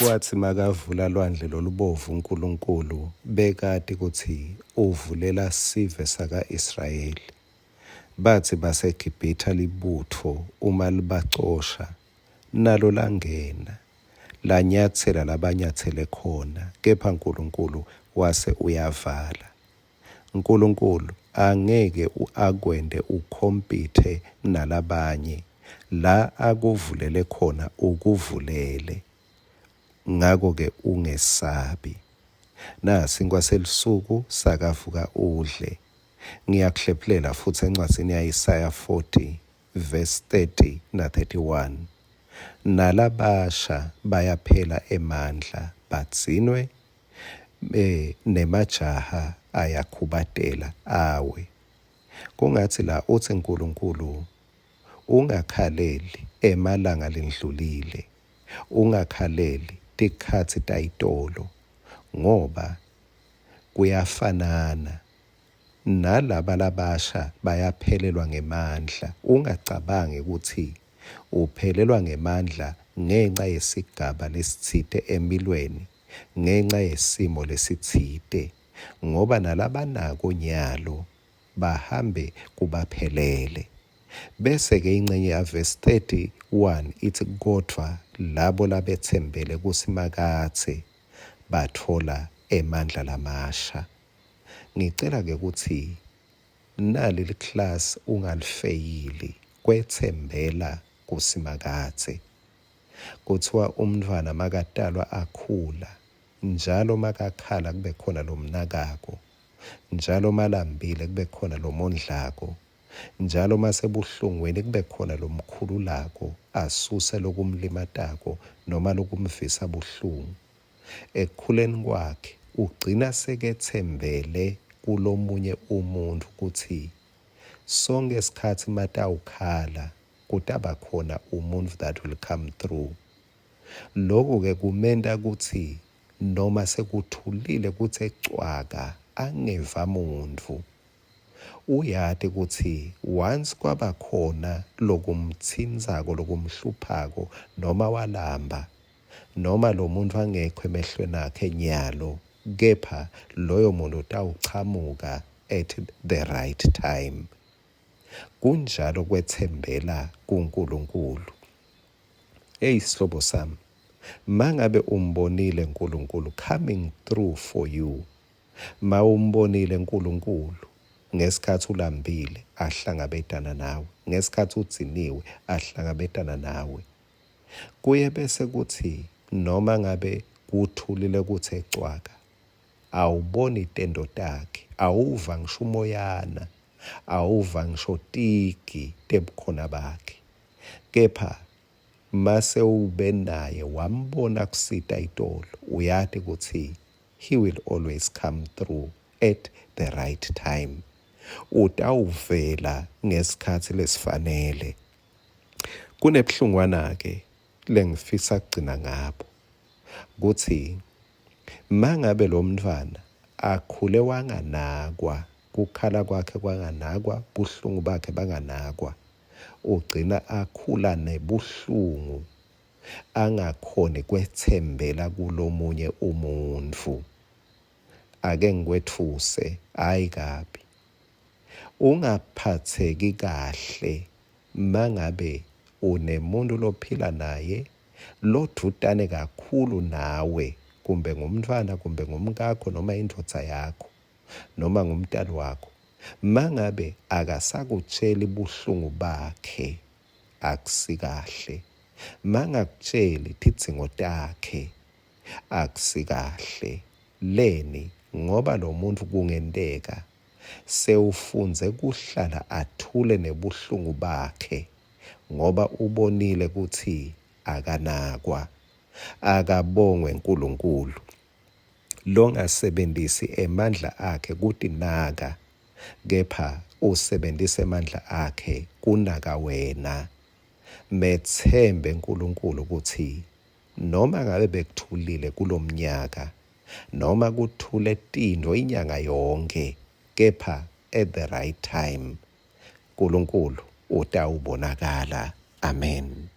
Watsi makavula lwandle lolubovu Nkulunkulu bekati kutsi uvulela sive saka-Israyeli. Batsi baseGibhithe libutfo uma libacosha, nalo langena, lanyatsela labanyatsele khona, kepha Nkulunkulu wase uyavala. Nkulunkulu angeke akwente ukhompithe nalabanye, la akuvulele khona ukuvulele. Ngako-ke ungesabi. Nasinkwa selusuku sakavuka udle. Ngiyakuhlephulela futsi encwadzini ya-Isaya 40 verse 30 na 31. Nalabasha bayaphela emandla badzinwe, nemajaha ayakhubatela awe. Kungatsi la utsi Nkulunkulu ungakhaleli emalanga lendlulile, ungakhaleli tikhatsi tayitolo, ngoba kuyafanana nalaba labasha bayaphelelwa ngemandla. Ungacabangi kutsi uphelelwa ngemandla ngenca yesigaba lesitsite emphilweni, ngenca yesimo lesitsite, ngoba nalabanako nyalo bahambe kubaphelele. Bese-ke incenye yavesi 31 ithi kodvwa labo labetsembele kuSimakadze batfola emandla lamasha. Ngicela-ke kutsi nali liklasi ungalifeyili, kwetsembela kuSimakadze. Kuthiwa umntfwana makatalwa akhula, njalo makakhala kube khona lomnakako, njalo malambile kube khona lomondlako, njalo masebuhlungwini kube khona lomkhululako asuse lokumlimatako noma lokumvisa buhlungu. Ekukhuleni kwakhe ugcina seketsembele kulomunye umuntfu kutsi sonke sikhatsi matawukhala kutaba khona umuntfu that will come through. Lokhu-ke kumenta kutsi noma sekuthulile kutse cwaka angeva muntfu, uyati kutsi once kwaba khona lokumtsintsako, lokumhluphako, noma walamba, noma lo muntu angekho emehlweni akhe nyalo, kepha loyo muntu utawuchamuka at the right time. Kunjalo kwetsembela kuNkulunkulu. Hey sihlobo sami, mangabe umbonile uNkulunkulu coming through for you, mawumbonile uNkulunkulu ngesikhathi ulambile ahlangabetana nawe, ngesikhathi udziniwe ahlangabetana nawe, kuye bese kuthi noma ngabe kuthulile kuthe cwaka, awuboni tento takhe, awuva ngisho umoyana, awuva ngisho tigi tebukhona bakhe, kepha mase ube naye wambona kusita itolo, uyati kutsi he will always come through at the right time. Utawuvela ngesikhatsi lesifanele. Kunebuhlungwana-ke lengifisa kugcina ngabo kutsi mangabe lo mntfwana akhule wanganakwa, kukhala kwakhe kwanganakwa, buhlungu bakhe banganakwa, ugcina akhula nebuhlungu angakhoni kwetsembela kulomunye umuntfu. Ake ngikwetfuse, hhayi kabi. Ungaphatseki kahle mangabe unemuntu lophila naye lodvutane kakhulu nawe, kumbe ngumntfwana, kumbe ngumkakho, noma indvodza yakho, noma ngumtali wakho. Mangabe akasakutjeli buhlungu bakhe, akusikahle. Mangakutjeli tidzingo takhe, akusikahle. Leni? Ngoba lo muntu kungenteka sewufundze kuhlala athule nebuhlungu bakhe ngoba ubonile kutsi akanakwa. Akabongwe uNkulunkulu longasebentisi emandla akhe kutinaka, kepha usebentisa emandla akhe kunaka wena. Metsembe uNkulunkulu kutsi noma ngabe bekuthulile kulomnyaka, noma kuthule tintfo inyanga yonke, kepha at the right time uNkulunkulu utawubonakala. Amen.